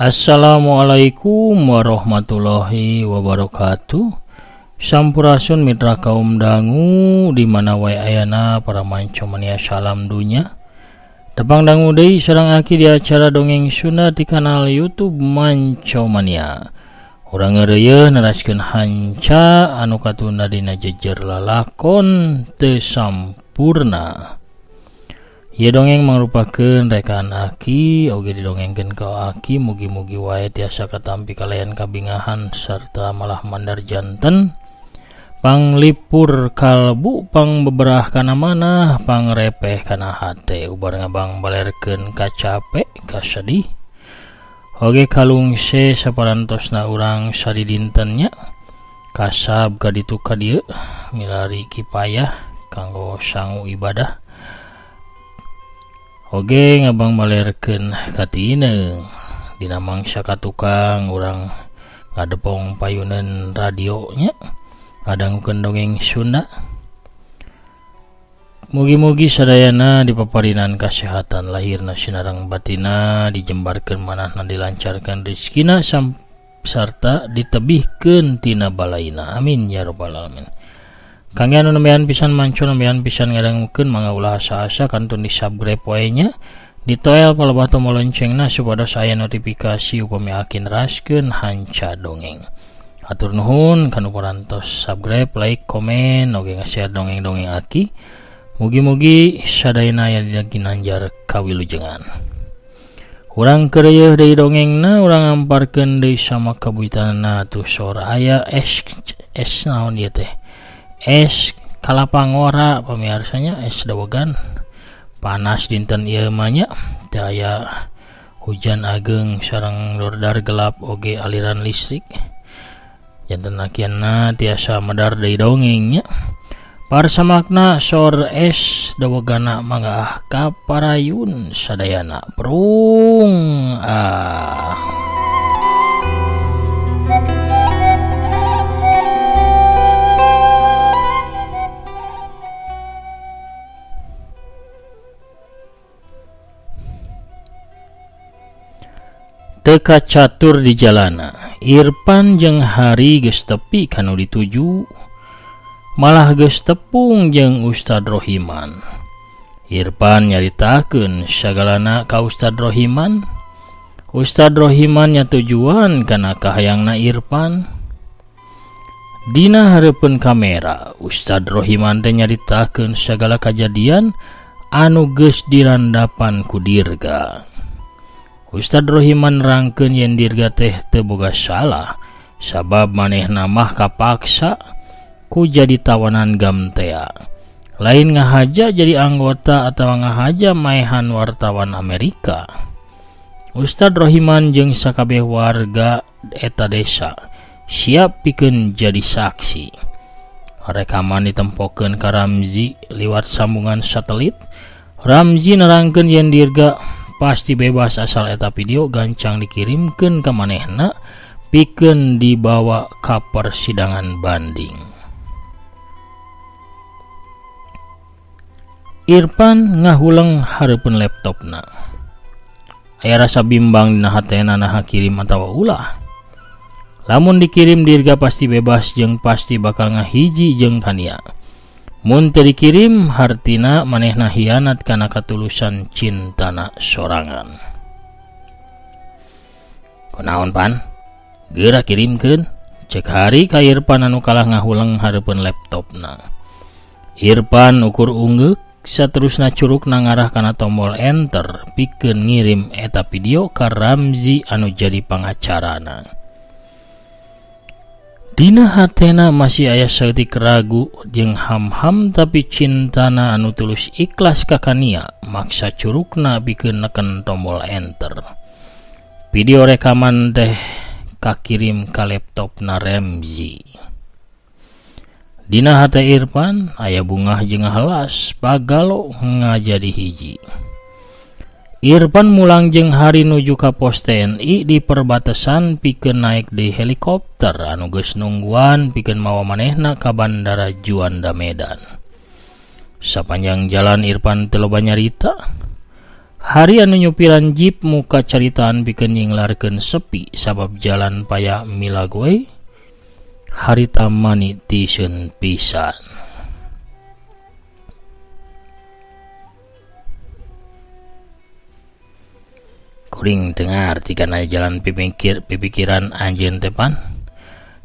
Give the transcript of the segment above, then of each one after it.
Assalamualaikum warahmatullahi wabarakatuh. Sampurasun mitra kaum dangu di mana wae ayana para manco mania salam dunya. Tepang dangu deui sareng aki di acara dongeng Sunda di kanal YouTube Manco Mania. Urang ngeureuyeuh neraskeun hanca anu katunda dina jejer lalakon teu sampurna. Ieu dongeng mangrupakeun rekaan aki oge didongengkeun ka aki mugi-mugi wae tiasa katampi kalayan kabingahan sarta malah mandar janten panglipur kalbu pangbeberah kana manah pangrepeh kana hate ubar ngabang balerkeun kacape kasedih oge kalungse saparantosna urang sadidinten nya kasab ka ditu ka dieu milari kipayah kanggo sangu ibadah oge ngabang balerkeun katineung dina mangsa ka tukang urang ngadepong payuneun radionya ngadangukeun dongeng Sunda. Mugi-mugi sadayana dipaparinan kasehatan lahirna sinareng batina dijembarkeun manahna dilancarkan rezekina sarta ditebihkeun tina balaina amin ya rabbal alamin. Kangge anu nembean pisan manco nembean pisan ngadangukeun mangga ulah asa-asa kantun di subscribe wae nya ditoel palebah tombol loncengna supados aya notifikasi upami aki neraskeun hanca dongeng. Hatur nuhun kanu parantos subscribe, like, komen, oge nge-share dongeng-dongeng aki. Mugi-mugi sadayana aya dina ginanjar kawilujengan. Urang keureuyeih deui dongengna urang ngamparkeun deui sama kabuyutanna tuh sora aya es naon ieu teh. Es kalapa ngora pamiarsanya es dawegan panas dinten ieu mah nya teu aya hujan ageng sareng dordar gelap oge aliran listrik janten akianna tiasa medar deui dongeng nya. Parsamakna sor es dawegana mangga ah kaparayun sadayana prung ah. Teu kacatur di jalana Irfan jeung Hari geus tepi kanu dituju malah geus tepung jeung Ustad Rohiman. Irfan nyaritakeun sagalana ka Ustad Rohiman. Ustad Rohiman nyatujuan kana kahayangna Irfan. Dina hareupeun kamera Ustad Rohiman teh nyaritakeun sagala kajadian anu geus dirandapan ku Dirga. Ustad Rohiman nerangkeun yen Dirga teh teu boga salah sabab manehna mah kapaksa ku jadi tawanan Gamtea. Lain ngahaja jadi anggota atawa ngahaja maehan wartawan Amerika. Ustad Rohiman jeung sakabeh warga eta desa siap pikeun jadi saksi. Rekaman ditempokeun ka Ramzi liwat sambungan satelit. Ramzi nerangkeun yen Dirga pasti bebas asal eta video gancang dikirimkeun ka manehna pikeun dibawa ka persidangan banding. Irfan ngahuleng hareupeun laptopna. Aya rasa bimbang dina hatena naha kirim atawa ulah. Lamun dikirim Dirga pasti bebas jeung pasti bakal ngahiji jeung Kania. Mun teu dikirim hartina manehna hianat kana katulusan cintana sorangan. Kunaon pan? Geura kirimkeun. Cek Hari ka Irfan anu kalah ngahuleng hareupeun laptopna. Irfan ukur unggeuk saterusna curugna ngarah kana tombol enter pikeun ngirim eta video ka Ramzi anu jadi pangacarana. Dina hatena masih aya saeutik ragu jeung ham-ham tapi cintana anu tulus ikhlas ka Kania maksa curugna pikeun neken tombol enter. Video rekaman teh kakirim ka laptopna Ramzi. Dina hate Irfan aya bungah jeung halas pagalo ngajadi hiji. Irfan mulang jeung Hari nuju ka pos TNI di perbatasan pikeun naik di helikopter anu geus nungguan pikeun mawa manehna ka Bandara Juanda Medan. Sapanjang jalan Irfan teu loba nyarita. Hari anu nyupiran jeep muka caritaan pikeun nyinglarkeun sepi sabab jalan paya Milagoe harita mani tiseun pisan. Kuring teu ngarti kana jalan pipikiran anjeun teh pan.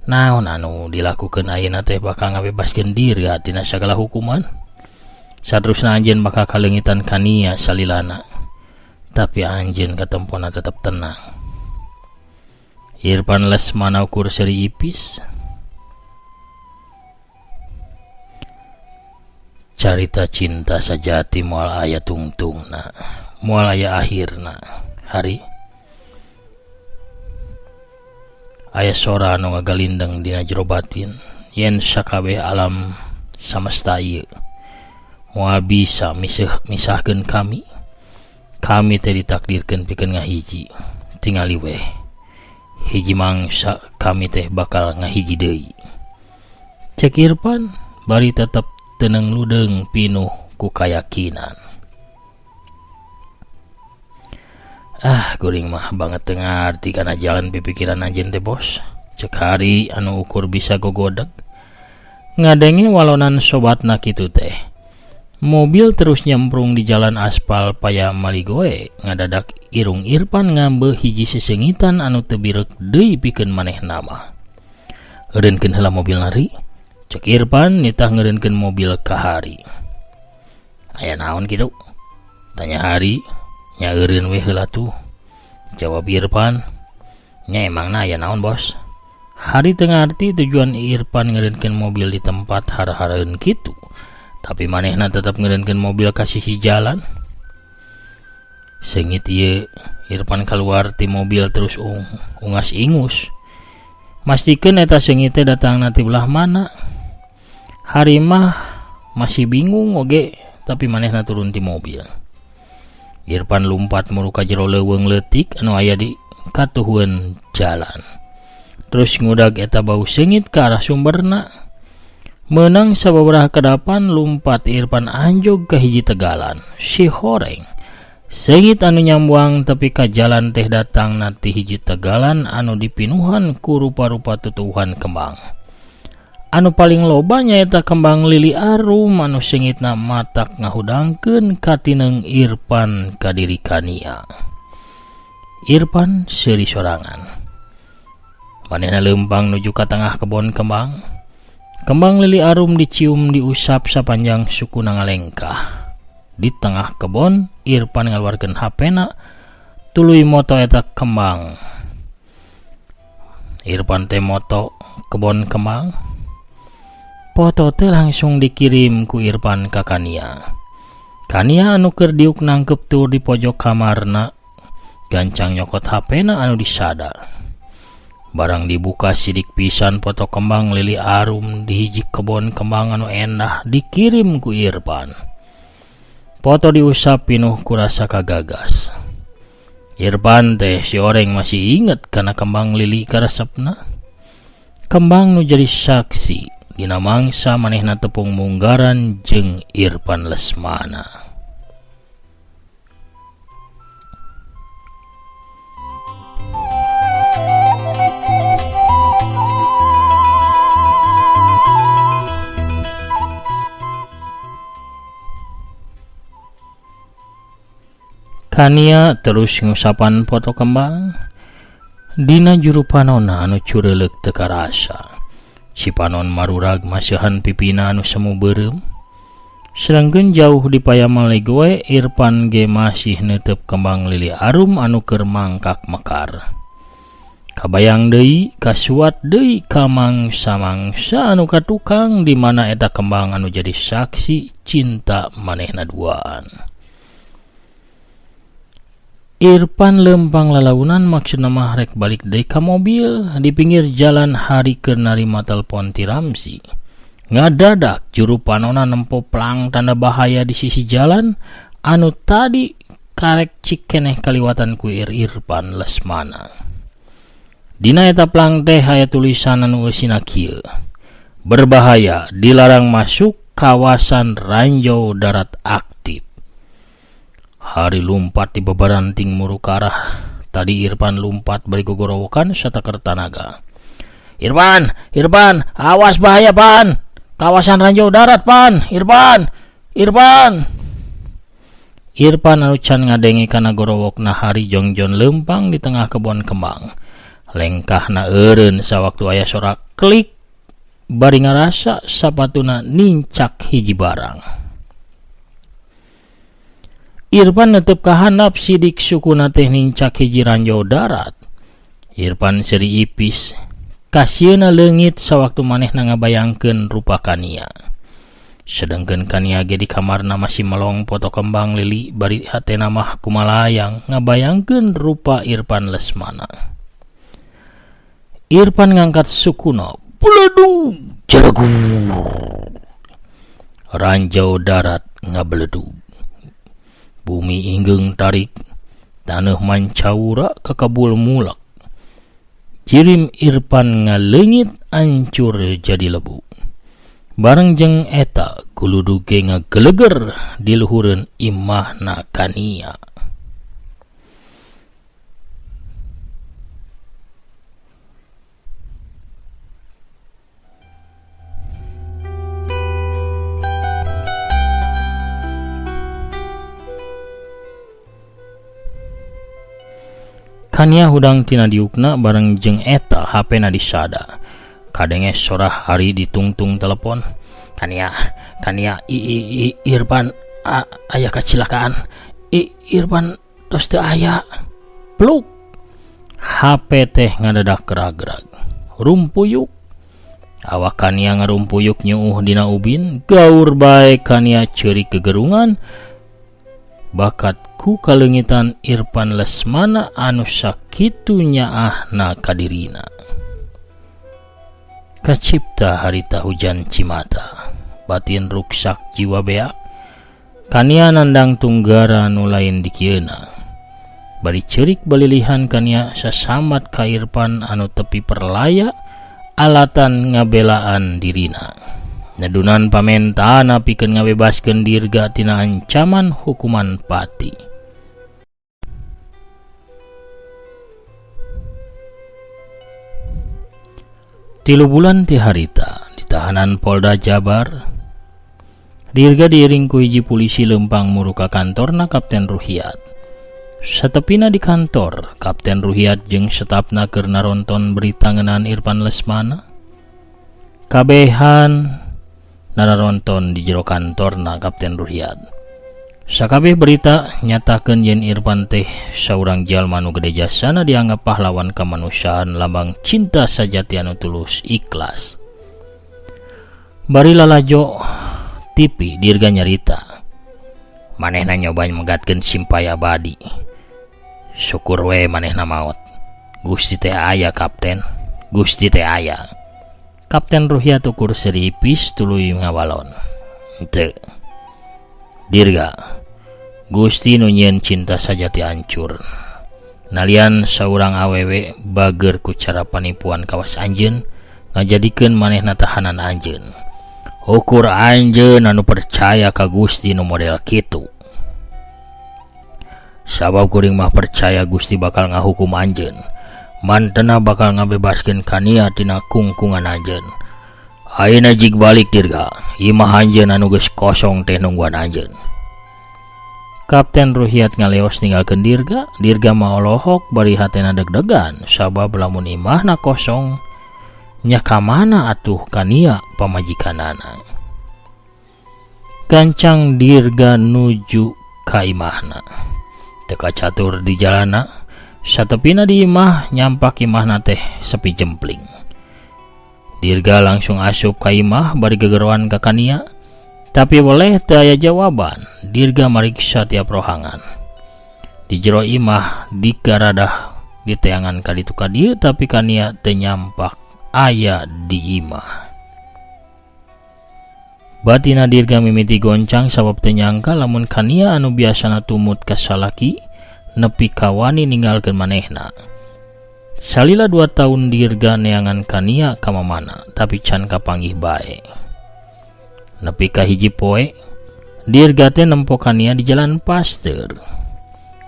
Naon anu dilakukeun ayeuna teh bakal ngabebaskeun diri tina sagala hukuman. Saterusna anjeun bakal kaleungitan kania salilana. Tapi anjeun katempona tetep tenang. Irfan Lesmana ukur seuri ipis. Carita cinta sajati moal aya tungtungna, moal aya akhirna. Hari aya sora anu ngagalindeng dina jero batin yen sakabeh alam samesta ieu moal bisa misahkeun kami. Kami teh ditakdirkeun pikeun ngahiji. Tingali weh hiji mangsa kami teh bakal ngahiji deui. Cek Irfan bari tetep teneng ludeung pinuh ku kayakinan. Ah, kuring mah banget teu ngarti kana jalan pipikiran anjeun teh bos. Cek Hari anu ukur bisa gogodeg. Ngadenge walonan sobatna kitu teh. Mobil terus nyemprung di jalan aspal paya Maligoe, ngadadak irung Irfan ngambe hiji sesengitan anu teu birek deui pikeun manehna mah. Eureunkeun heula mobil nari. Cek Irfan nitah ngeureunkeun mobil ka Hari. Aya naon kitu? Tanya Hari. Nya eureun we heula tuh. Jawab Irfan. Nya emangna aya naon bos? Hari teu ngarti tujuan Irfan ngeureunkeun mobil di tempat har-hareun kitu. Tapi manehna tetep ngeureunkeun mobil ka sisi jalan. Seungit ieu Irfan keluar ti mobil terus ungas ingus. Mastikeun eta seungit teh datangna ti belah mana. Hari mah masih bingung oge, tapi manehna turun ti mobil. Irfan lumpat muru ka jero leuweung leutik anu aya di katuhueun jalan. Terus ngudag eta bau seungit ka arah sumberna. Meunang sababaraha kadapan lumpat Irfan anjog ka hiji tegalan. Si horeng. Seungit anu nyambuang tepi ka jalan teh datangna ti hiji tegalan anu dipinuhan ku rupa-rupa tutuwuhan kembang. Anu paling loba nyaeta kembang lili arum anu seungitna matak ngahudangkeun katineng Irfan ka diri kania. Irfan seuri sorangan. Manehna leumpang nuju ka tengah kebon kembang. Kembang lili arum dicium diusap sapanjang sukuna ngalengkah. Di tengah kebon Irfan ngaluarkeun HP-na tuluy moto eta kembang. Irfan teh moto kebon kembang. Foto teh langsung dikirim ku Irfan ka Kania. Kania anu keur diuk nangkep tur di pojok kamarna gancang nyokot HP-na anu disada. Barang dibuka sidik pisan foto kembang lili arum di hiji kebon kembang anu endah dikirim ku Irfan. Foto diusap pinuh ku rasa kagagas. Irfan teh si oreng masih inget kana kembang lili karesepna. Kembang nu jadi saksi dina mangsa manehna tepung munggaran jeung Irfan Lesmana. Kania terus ngusapan foto kembang dina juru panona anu cureuleuk teu karasa. Si panon marurag masihan pipina anu semu beureum. Sedangkeun jauh di paya Malegoe Irfan ge masih neuteup kembang lili arum anu keur mangkak mekar. Kabayang deui kasuat deui ka mangsa-mangsa anu katukang di mana eta kembang anu jadi saksi cinta manehna duaan. Irfan lempang lalaunan maksudna mah rek balik deui ka mobil di pinggir jalan Hari keur narima telepon ti Ramzi. Ngadadak juru panona nempo plang tanda bahaya di sisi jalan anu tadi karek cik keneh kaliwatan ku Irfan Lesmana. Dina eta plang teh aya tulisan anu eusina kieu. Berbahaya, dilarang masuk kawasan ranjau darat aktif. Hari lumpat di babaranting muru ka arah tadi Irfan lumpat bari gogorowokan sataker tanaga. Irfan, Irfan, awas bahaya Pan. Kawasan ranjau darat Pan, Irfan, Irfan. Irfan anu can ngadenge kana gorowokna Hari jongjon leumpang di tengah kebon kembang. Lengkahna eureun sawaktu aya sora klik bari ngarasa sapatuna nincak hiji barang. Irfan netep ka handap sidik sukuna teh nincak hiji ranjau darat. Irfan seuri ipis, kasieuna leungit sawaktu manehna ngabayangkeun rupa Kania. Sedengkeun Kania ge di kamarna masih melong foto kembang lili bari hatena mah kumalayang ngabayangkeun rupa Irfan Lesmana. Irfan ngangkat sukuna, beledug, jaragur. Ranjau darat ngabeledug. Bumi inggeung tarik, taneuh mancawura kakabul mulak. Jirim Irfan ngaleungit ancur jadi lebu. Bareng jeung eta guludug ge ngageleger di luhureun imahna Kania. Kania hudang tina diukna bareng jeung eta HP na disada. Kadenge sora Hari ditungtung telepon. Kania, Kania, i, i, Irfan aya kacilakaan. Irfan tos teu aya. Pluk. HP teh ngadadak gerag-gerag. Rumpuyuk. Awak Kania ngarumpuyuk nyeuh dina ubin, gaur bae Kania ceurik gegerungan. Bakat ku kaleungitan Irfan Lesmana anu sakitu nyaahna kadirina. Kacipta harita hujan cimata, batin ruksak jiwa beak. Kania nandang tunggara nu lain dikieuna. Bari ceurik balilihan Kania sasambat ka Irfan anu tepi perlaya alatan ngabelaan dirina. Nedunan pamentana pikeun ngabebaskeun Dirga tina ancaman hukuman pati. Tilu bulan ti harita ditahanan Polda Jabar. Dirga diiring ku hiji polisi leumpang muru ka kantorna Kapten Ruhiat. Satepina di kantor, Kapten Ruhiat jeung stafna keur naronton berita ngeunaan Irfan Lesmana. Kabehan nararonton di jero kantorna Kapten Ruhiat. Sakabeh berita nyatakeun yen Irfan teh saurang jalma nu gede jasana dianggap pahlawan kemanusiaan lambang cinta sajati anu tulus ikhlas. Bari lalajo TV Dirga nyarita. Manehna nyoba megatkeun simpay abadi. Syukur we manehna maot. Gusti teh aya Kapten, Gusti teh aya. Kapten Ruhiat ukur seripis tuluy ngawalon. Henteu. Dirga, Gusti nu nyieun cinta sajati hancur. Nalian saurang awewe bager ku cara panipuan kawas anjeun ngajadikeun manehna tahanan anjeun. Ukur anjeun anu percaya ka Gusti nu model kitu. Sabab kuring mah percaya Gusti bakal ngahukum anjeun. Mantena bakal ngabebaskeun Kania tina kungkungan anjeun. Ayeuna jig balik Dirga, imah anjeun anu geus kosong teh nungguan anjeun. Kapten Ruhiat ngaleos ninggalkeun Dirga. Dirga mah olohok bari hatena deg-degan sabab lamun imahna kosong nya ka mana atuh Kania pamajikanana. Gancang Dirga nuju ka imahna. Teu kacatur di jalana, satepina di imah nyampak imahna teh sepi jempling. Dirga langsung asup ka imah bari gegeroan ka Kania, tapi boleh teu aya jawaban. Dirga mariksa tiap rohangan. Di jero imah digaradah diteangan ka ditu ka dieu tapi Kania teu nyampak aya di imah. Batina Dirga mimiti goncang sabab teu nyangka lamun Kania anu biasana tumut ka salaki nepi kawani ninggalkeun manehna. Salila 2 tahun Dirga neangan Kania ka mamana tapi can kapanggih bae. Nepi ka hiji poe Dirga teh nempo Kania di jalan Pasteur.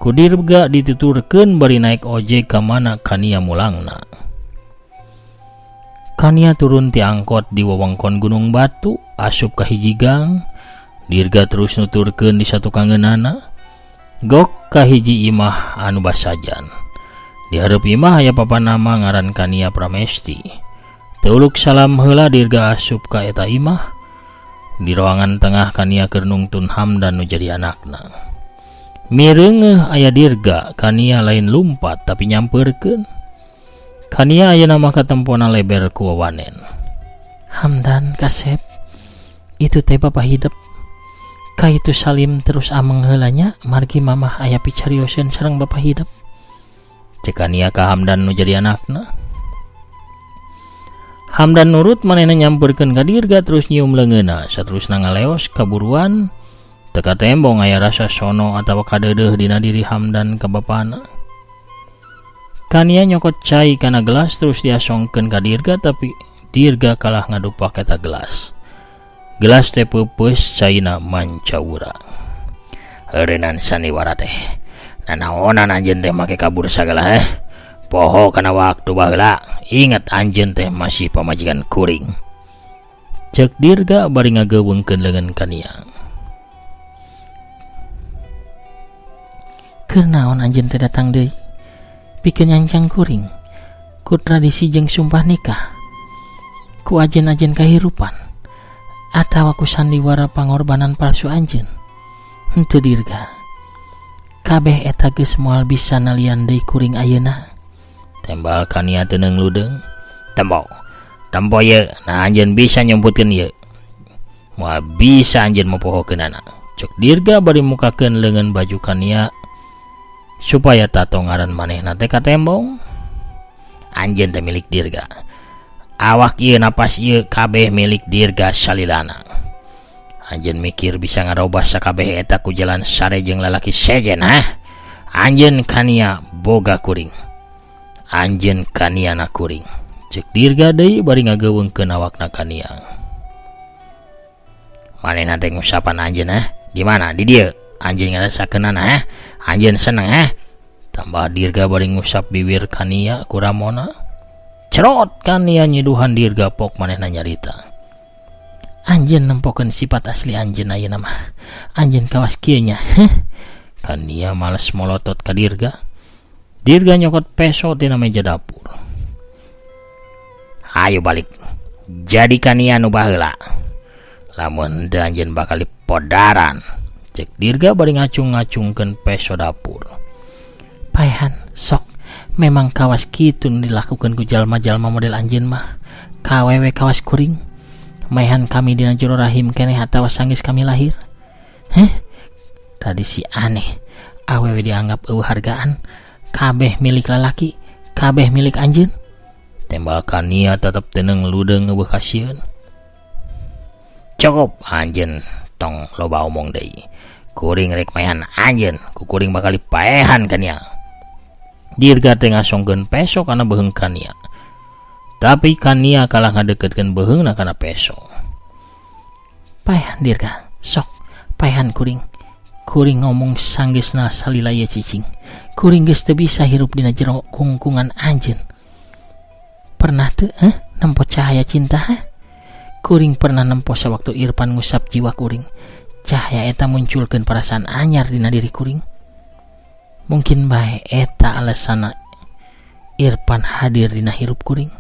Ku Dirga dituturkeun bari naik ojek ka mana Kania mulangna. Kania turun ti angkot di wewengkon Gunung Batu, asup ka hiji gang. Dirga terus nuturkeun di satukangeunana. Gok ka hiji imah anu basajan. Di hareup imah aya papan nama ngaran Kania Pramesti. Teu uluk salam heula Dirga asup ka eta imah. Di ruangan tengah Kania keur nungtun Hamdan nu jadi anakna. Mireungeuh aya Dirga, Kania lain lumpat tapi nyampeurkeun. Kania ayeuna mah katempona leber ku wawanen. Hamdan kasep, itu teh bapa hidep. Ka itu salim terus ameng heula nya, margi mamah aya picarioseun sareng bapa hidep. Cek Kania ka Hamdan nu jadi anakna. Hamdan nurut manehna nyampeurkeun ka Dirga terus nyium leungeunna saterusna ngaleos kaburuan teu katembong aya rasa sono atawa kadeudeuh dina diri Hamdan ka bapana. Kania nyokot cai kana gelas terus diasongkeun ka Dirga tapi Dirga kalah ngadupak eta gelas. Gelas teh peupeus caina mancawura. Heureunnan sandiwara teh. Nanaonan anjeun teh make kabur sagala heh. Poho kana waktu baheula, inget anjeun teh masih pamajikan kuring. Cek Dirga bari ngageuweungkeun leungeun Kania. Keur naon anjeun teh datang deui? Pikeun nyancang kuring ku tradisi jeung sumpah nikah, ku ajen-ajen kahirupan, atawa ku sandiwara pangorbanan palsu anjeun. Henteu Dirga. Kabeh eta geus moal bisa nalian deui kuring ayeuna. Tembal Kania teu neung ludeung. Tempo. Tempo ieu, nah anjeun bisa nyumputkeun ieu. Moal bisa anjeun mopohokeunana. Cek Dirga bari mukakeun leungeun baju Kania supaya tato ngaran manehna teh katembong. Anjeun teh milik Dirga. Awak ieu napas ieu kabeh milik Dirga salilana. Anjeun mikir bisa ngarobah sakabeh eta ku jalan sare jeung lalaki sejen hah? Anjeun Kania boga kuring. Anjeun Kania na kuring. Cek Dirga deui bari ngageuweungkeun awakna Kania. Manehna teh ngusapan anjeun hah? Di mana? Di dieu. Anjeun ngarasakeunana hah? Anjeun seneng hah? Tambah Dirga bari ngusap bibir Kania ku ramona. Cerot Kania nyiduhan Dirga pok manehna nyarita. Anjeun nempokeun sifat asli anjeun ayeuna mah. Anjeun kawas kieu nya. Heh. Kania males molotot ka Dirga. Dirga nyokot peso tina meja dapur. Hayu balik. Jadi Kania nu baheula. Lamun henteu anjeun bakal dipodaran. Cek Dirga bari ngacung-ngacungkeun peso dapur. Paehan sok memang kawas kitu nu dilakukeun ku jalma-jalma model anjeun mah. Ka awewe kawas kuring. Maehan kami dina jero rahim keneh atawa sanggeus kami lahir. Heh. Tradisi aneh. Awewe dianggap eueuh hargaan. Kabeh milik lalaki, kabeh milik anjeun. Tembal Kania tetep teu neung ludeung eueuh kasieun. Cukup anjeun tong loba omong deui. Kuring rek maehan anjeun, ku kuring bakal dipaehan Kania. Dirga teh ngasongkeun peso kana beuheung Kania. Tapi Kania kalah ngadeukeutkeun beuheungna kana peso. Paehan Dirga, sok paehan kuring. Kuring ngomong sanggeusna salila ieu cicing. Kuring geus teu bisa hirup dina jero kungkungan anjeun. Pernah teu heh nempo cahaya cinta heh? Kuring pernah nempo sawaktu Irfan ngusap jiwa kuring. Cahaya eta munculkeun perasaan anyar dina diri kuring. Mungkin bae eta alasanna Irfan hadir dina hirup kuring.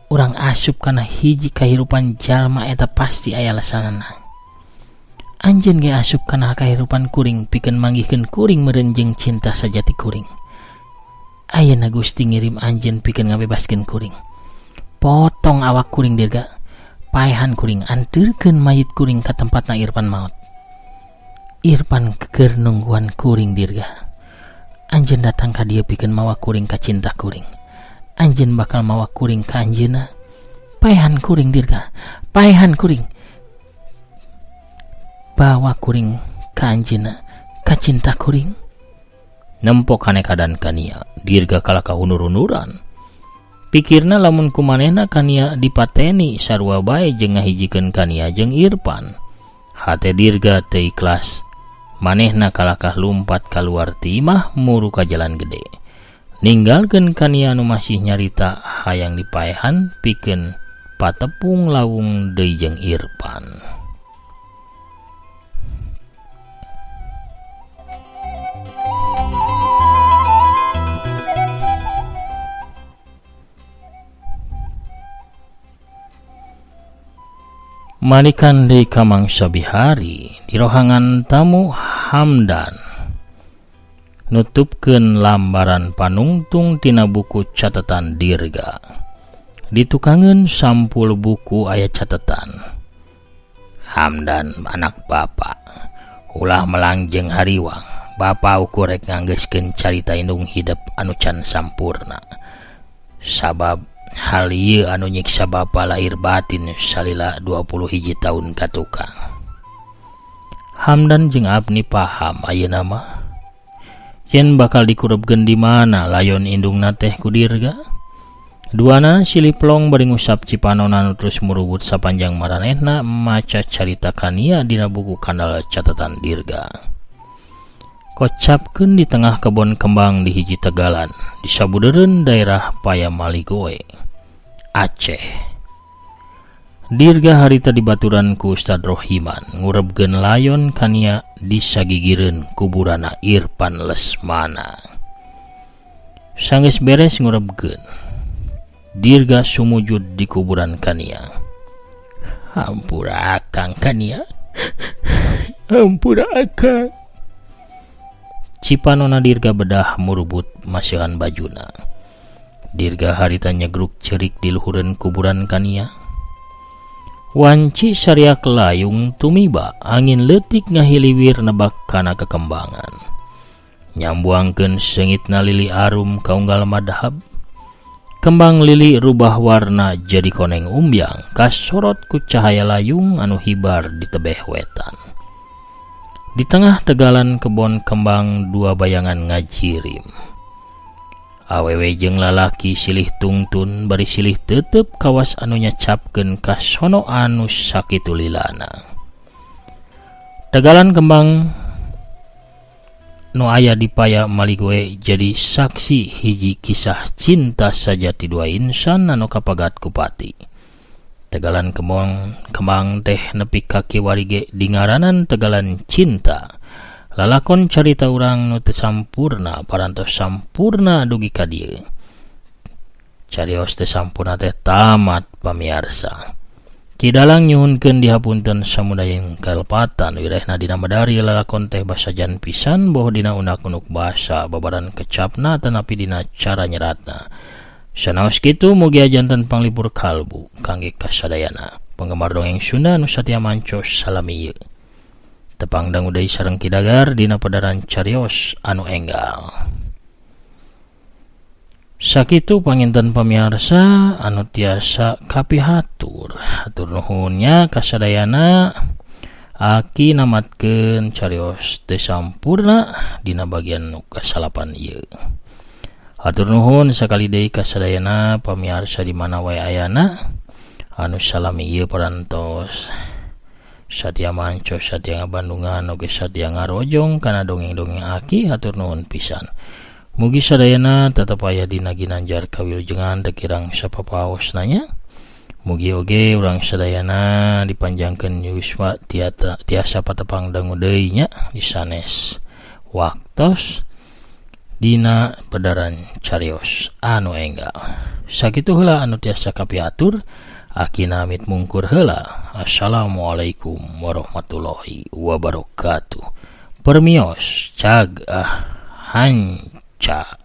Urang asup kana hiji kahirupan jalma eta pasti aya alasanana. Anjeun ge asup kana kahirupan kuring pikeun manggihkeun kuring meureun jeung cinta sajati kuring. Ayeuna Gusti ngirim anjeun pikeun ngabebaskeun kuring. Potong awak kuring Dirga. Paehan kuring anteurkeun mayit kuring ka tempatna Irfan maot. Irfan keur nungguan kuring Dirga. Anjeun datang ka dieu pikeun mawa kuring ka cinta kuring. Anjeun bakal mawa kuring ka anjeunna. Paehan kuring Dirga. Paehan kuring. Bawa kuring ka anjeunna, ka cinta kuring. Nempo kanekadan Kania, Dirga kalah kahunur-hunuran. Pikirna lamun kumanehna Kania dipateni sarua bae jeung ngahijikeun Kania jeung Irfan. Hate Dirga teu ikhlas Manehna kalakah lumpat kaluar ti imah muru ka jalan gede. Ninggalkeun Kania anu masih nyarita hayang dipaehan pikeun patepung lawung deui jeung Irfan. Malikan deui ka Mangsa Bihari di rohangan tamu Hamdan nutupkeun lambaran panungtung tina buku catatan Dirga. Ditukangeun sampul buku aya catatan. Hamdan anak bapa ulah melangjeng hariwang. Bapa ukur rek nganggeuskeun carita indung hidep anu can sampurna. Sabab hal ieu anu nyiksa bapa lahir batin salila 21 tahun ka tukang. Hamdan jeung Abni paham ayeuna mah yen bakal dikurebkeun di mana layon indungna teh ku Dirga. Duana silih plong bari ngusap cipanona nu terus murubut sapanjang maranehna maca carita Kania dina buku kandal catatan Dirga. Kocapkeun di tengah kebon kembang di hiji tegalan di sabudeureun daerah Payamaligoe, Aceh. Dirga harita dibaturan ku Ustad Rohiman ngurebkeun layon Kania di sagigireun kuburana Irfan Lesmana. Sanggeus beres ngurebkeun, Dirga sumujud di kuburan Kania. Hampura akang Kania. Hampura akang. Cipanona Dirga bedah murubut masihan bajuna. Dirga harita nyegruk cerik di luhureun kuburan Kania. Wanci sariak layung tumiba angin leutik ngahiliwir nebak kana kekembangan. Nyambuangkeun seungitna lili arum kaunggal madhab. Kembang lili rubah warna jadi koneng umbyang kasorot ku cahaya layung anu hibar di tebeh wetan. Di tengah tegalan kebon kembang dua bayangan ngajirim. Awewe jeung lalaki silih tungtun bari silih tetep kawas anu nyacapkeun kasono anu sakitu lilana. Tegalan kembang nu aya di Paya Maligoe jadi saksi hiji kisah cinta sajati dua insan anu kapagat kupati. Tegalan kembang teh nepi ka kiwari ge dingaranan Tegalan Cinta. Lalakon carita urang nu teu sampurna parantos sampurna dugi ka dieu. Carios teu sampurna teh tamat pamiarsa. Ki Dalang nyuhunkeun dihapunten samudayang kalepatan wirehna dina medari lalakon teh basajan pisan boh dina unak-unuk basa babaran kecapna tanapi dina cara nyeratna. Sanaos kitu mugia janten panglipur kalbu kangge kasadayana. Penggemar dongeng Sunda nu satia mancos salami ieu. Tepang dangu deui sareng Ki Dagar dina padaran carios anu enggal. Sakitu panginten pamiarsa anu tiasa kapihatur. Hatur nuhunnya kasadayana. Aki namatkeun carios teu sampurna dina bagian nu kasalapan ieu. Hatur nuhun sakali deui kasadayana pamiarsa di mana wae ayana anu salami ieu parantos satia manco satia ngabandungan oge satia ngarojong kana dongeng-dongeng aki. Hatur nuhun pisan. Mugi sadayana tetep aya dina ginanjar kawilujengan teu kirang sapapaosna nya. Mugi oge urang sadayana dipanjangkeun yuswa tiasa patepang dangu deui nya di sanes waktos dina pedaran carios anu enggal. Sakitu heula anu tiasa kapiatur. Aki namit mungkur heula. Assalamualaikum warahmatullahi wabarakatuh. Permios cag ah hanca.